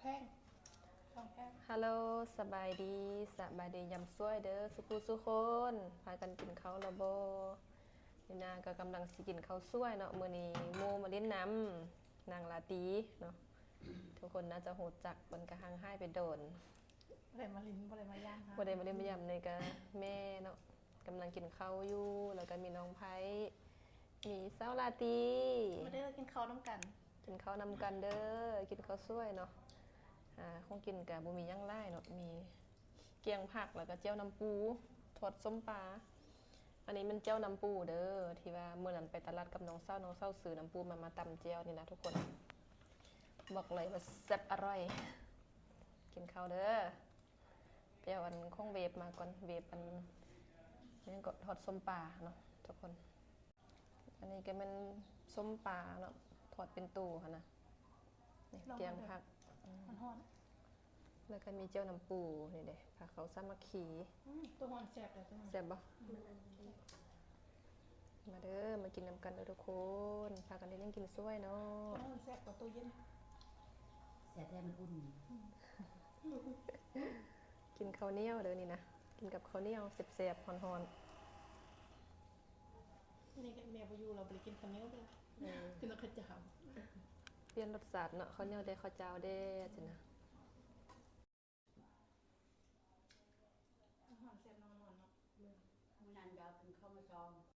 ແພງ ທອງແພງ. ຮາໂລ ສະບາຍດີ ສະບາຍດີຍາມສວຍເດີ ສູ່ຜູ້ສູ່ຄົນ ພາກັນກິນເຂົ້າແລ້ວບໍ່? ນີ້ນາກໍກຳລັງຊິກິນເຂົ້າສວຍເນາະ ມື້ນີ້ໝູ່ມາຫຼິ້ນນຳ ນາງລາຕີເນາະ ທຸກຄົນໜ້າຈະຮູ້ຈັກ ເພິ່ນກໍຫ່າງຫາຍໄປດົນ ບໍ່ໄດ້ມາຫຼິ້ນ ບໍ່ໄດ້ມາຢາມ ບໍ່ໄດ້ມາຫຼິ້ນມາຢາມ ນີ້ກໍແມ່ເນາະ ກຳລັງກິນເຂົ້າຢູ່ ແລ້ວກໍມີນ້ອງໄພ ມີສາວລາຕີ ມາເດີ ກິນເຂົ້ານຳກັນ ກິນເຂົ້ານຳກັນເດີ ກິນເຂົ້າສວຍເນາະ. ອາ ຂອງກິນກໍບໍ່ມີຫຍັງຫຼາຍເນາະ ມີແກງຜັກ ແລ້ວກໍແຈ່ວນ້ຳປູ ທອດສົ້ມປາ. ອັນນີ້ແມ່ນແຈ່ວນ້ຳປູເດີ ທີ່ວ່າມື້ນັ້ນໄປຕະຫຼາດກັບນ້ອງສາວ ນ້ອງສາວຊື້ນ້ຳປູມາ ມາຕຳແຈ່ວນີ້ນະທຸກຄົນ ບອກເລີຍວ່າແຊບອະຮ່ອຍ. ກິນເຂົ້າເດີ ໄປເອົາອັນຂອງເວບມາກ່ອນ ເວບອັນ ຫຍັງເກາະ ທອດສົ້ມປາເນາະທຸກຄົນ. ອັນນີ້ກໍແມ່ນສົ້ມປາເນາະ ທອດເປັນໂຕຫັ້ນນະ ນີ້ ລອງ ແກງຜັກ ມັນຮ້ອນ ແລ້ວກໍມີແຈ່ວນ້ຳປູ ນີ້ເດ້ ພາເຂົ້າສາມັກຄີ ອືມ ໂຕຮ້ອນແຊບເດ້ ໂຕຮ້ອນ ແຊບບໍ່? ອືມ ມາເດີ ມາກິນນຳກັນເດີທຸກຄົນ ພາກັນໄດ້ກິນສວຍເນາະ ໂຕຮ້ອນແຊບກວ່າໂຕເຢັນ ແຊບແທ້ ມັນອຸ່ນ ອືມ ກິນເຂົ້າໜຽວເດີນີ້ນະ ກິນກັບເຂົ້າໜຽວແຊບໆ ຮ້ອນໆ. ນີ້ແມ່ບໍ່ຢູ່ ລາວບໍ່ໄດ້ກິນເຂົ້າໜຽວເດີ ເອີ ກິນແຕ່ເຂົ້າຈ້າວ ປ່ຽນລົດຊາດເນາະ ເຂົ້າໜຽວແດ່ ເຂົ້າຈ້າວແດ່ ຈັ່ງຊີ້ນະ.